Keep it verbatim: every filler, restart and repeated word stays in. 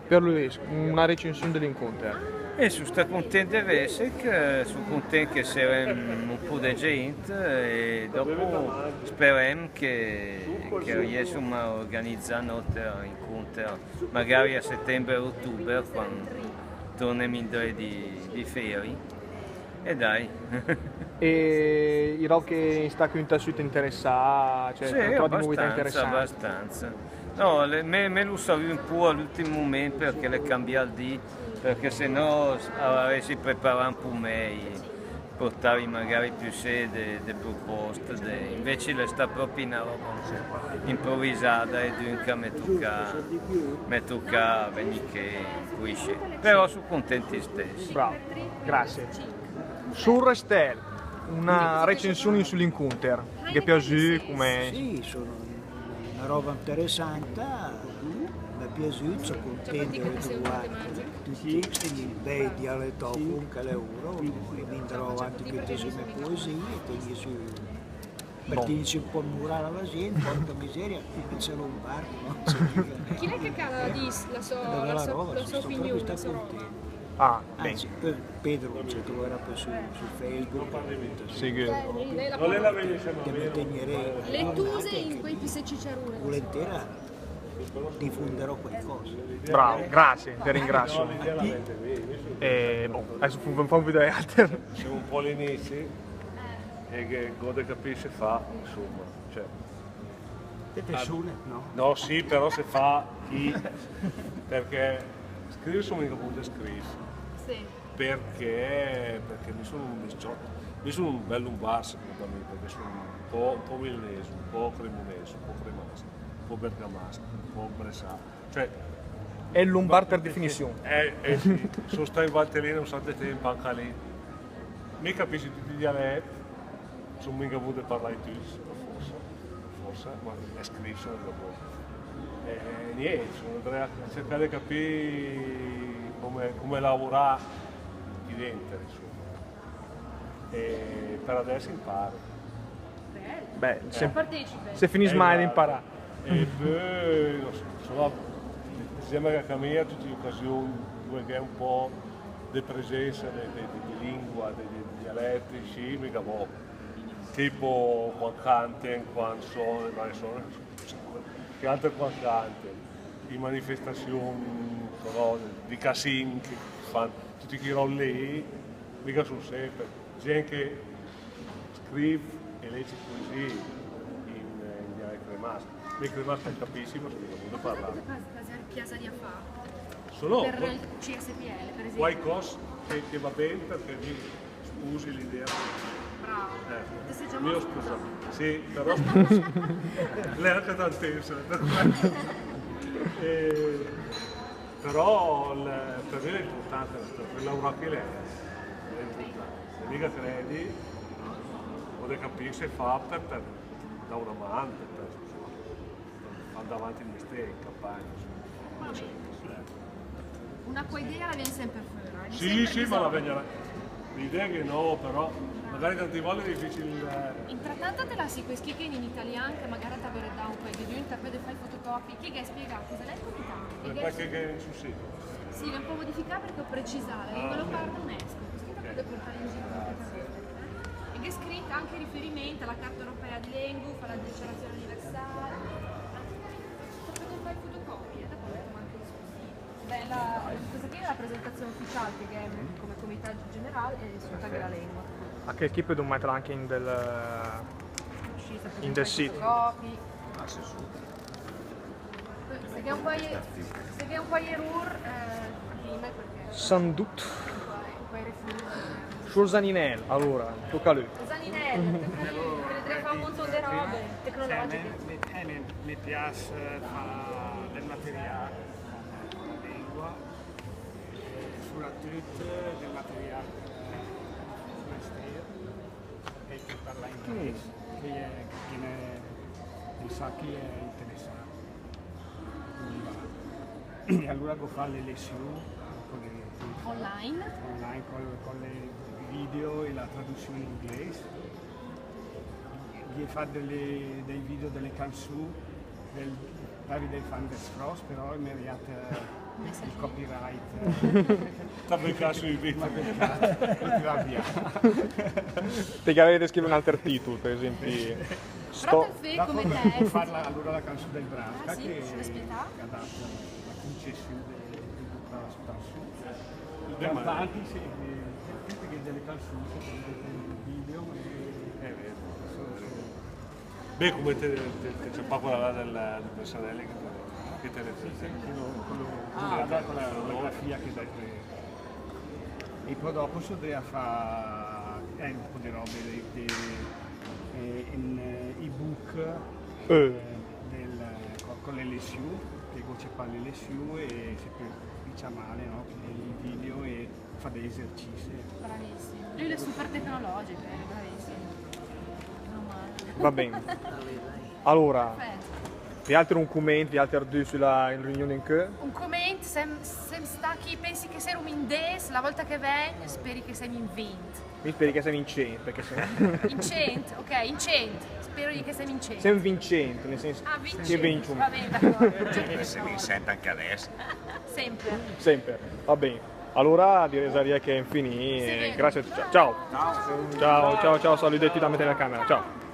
Per Luis, una recensiun de l'incunter. E su sta cuntent de vèss, che su cuntent che serem un pò de gent, e dopo sperem che, che riessom a organizà un alter incunter, magari a setember o otuber, quand tornem indré di, di feri. E dai. E i rob che sta cuntant sü t'interessa, cioè, sì, trovi novità interessanti? Abastanza. No, me, me l'ho savü un pò a l'ultim mument perché l'è cambià el dì, perché se no avaress preparà un pò mei, portavi magari püssee de, de propost, de, invece l'è sta propi una roba improvisada e dunca m'è tucà, m'è tucà vegnì ché in cuiscì. Però su cuntent istess. Bravo, grazie. Sul Restel, una recensiun su l'incunter. Gh'è piasü come? Sì, sono una roba interessante, m'è piasü, so cuntent de aver trovà tücc sti bei dialetòfon che laurem, e mi 'ndrò avanti cun le me poesie, e quindi su Perché inizio un pò a murà la gent, porca miseria, e c'è l'Umbarto, no? Chi l'è che ha da dì la sua, la sua, la sua opinion, la sua roba? Ah, anzi, beh. Pe-, Pedro, cioè, che l'era pö su, su Facebook, sì, che, lei la che me tegnerei le tuse in quei pisse ciciarure. Volentieri difonderò qualcosa. Bravo, grazie, ti ringrazio. A ti. E, boh, adesso fa un video. Siamo un po' all'inizio. E che gode capì se fa, insomma, cioè. Te persone, no? No, sì, però se fa chi, perché scrive sono mica appunto scrive. Sì. Perché, perché mi sono un misciotto, mi sono un bel lumbard, secondo me, perché sono un po', un po' milanese, un po' cremonese, un po' cremasco, un po' bergamasco, un po' bresà. Cioè, è il lombard per definizione. Eh, eh sì, sono stato in Valtellina un sacco di tempo anche lì. Mi capisco tutti i dialetti, sono mica avuto a parlare tutti, forse, forse, ma è scritto dopo. E niente, sono andati a cercare di capire come, come lavorare lì dentro, insomma. E per adesso imparo. Beh, se, se finis mai di imparà. E poi, non so, sono, diciamo che a mia tutte le occasioni dove c'è un po' di presenza di, di, di, di lingua, di, di dialetti, sì, mica poco. Tipo quando canten, quando sonen, ma sonen, che altre quando canten, in manifestazioni, però, di casin, che fanno tutti i roll lì, mica sono sempre. Gente che scrive e legge poesie in, in dialetto cremasco. Nel cremasco capisci, ma sono venuto a parlare. Cosa, cosa piaceria fare? Solo per il C S P L, per esempio. Qualcosa che, che va bene perché mi sposi l'idea. Bravo. Eh, te sei già io sposo. Sì, però sposo. Lei anche tantissimo. Eh, però il, per me è importante, per lavorare qui è, è importante. Se mica credi, vuole capire se fa per, per dare una mano, per, per andare avanti in mestiere, in campagna, insomma. Una quai idea la vien sempre fuori. Sì, sì, ma la vegnerà. L'idea che no, però magari tante volte è difficile. Intratant te lassi quei schichin in italian che magari t'avrei dato un quai di interprete, fai fotocopi, che ghe spiega cosa l'è il comitat. Perché che è sul sito? Sì, l'ho un po' modificato perché ho precisato, la lingua lombarda UNESCO, così la potete portare in giro. E che è scritta anche riferimento alla Carta Europea di Lengua, alla Dichiarazione Universale. Potete fare fotocopie, dopo mettiamo anche il suo sito. Beh, la, questa qui è la presentazione ufficiale che è come comitat general e sota che la lengua. A che equip dovem meterla anche in del, in del sito? Fotocopi. Ah, sì, sì. Se gh'è un quai, se gh'è un quai erur, eh, dime perché. Sans dut. Un quai, un quai reflus. Sciur Zaninel, alora, toca a lü. Zaninel, toca a lü, perché fa un monton de robe tecnologiche. Cioè, me, me, eh, me, me pias, eh, fa del material, lengua, eh, soprattut del material, eh, forestier, e che parla inglés, che è, che n'è un sacch che è interessant. E alora gh'ho fat le lesiù, quelle online, online, con, con le video e la traduzione in inglés. Gh'ho fat delle, dei video delle canzoni del Davide Van der Spross, però m'è riàt, eh, il copyright. T'ha beccato subito. M'ha beccato, l'ho tirato via. Te gh'avrei de scrivere un alter titul, per esempio. Sto... Però te fee come te. Parla allora la canzone del Brasca. Ah, sì? Che, che ha dato la concessione del, del, I cantanti, sì, eh, tutte che delle canzoni, che dei video, eh, eh, beh, come te, te, te c'è poco da là del, del personale che te, che te... Sì, sì, quello, quello, ah, con la, con la grafia che dai. E poi dopo so deve fare, eh, un po' di robe, di, di, eh, in, eh, ebook, eh, del, con, con l'L S U, che c'è qua l'L S U e se per, diciamo, no? Il video e fa dei esercizi. Bravissimo. Lui l'è super tecnologico, eh, bravissimo. Meno male. Va ben. Alora, perfetto. Gh'è alter cument, gh'è alter dü sü la riuniun incö? Un cument, sem, sem stà chì, pensi che serum in des, la volta che vegn, speri che sem in vint. Mi speri che sem in cent, perché se... In cent? Ok, in cent. Spero che sem in cent. Sem vincent, nel senso... Ah, vincent. Che vincum. Va ben, d'accordo. Sem vincent anche adess. Sempre. Sempre. Va ben. Alora diresaria che infì, sì, grazie a tutti. Ciao. Ciao, ciao, ciao, salüde a tücc, dam la camera. Ciao.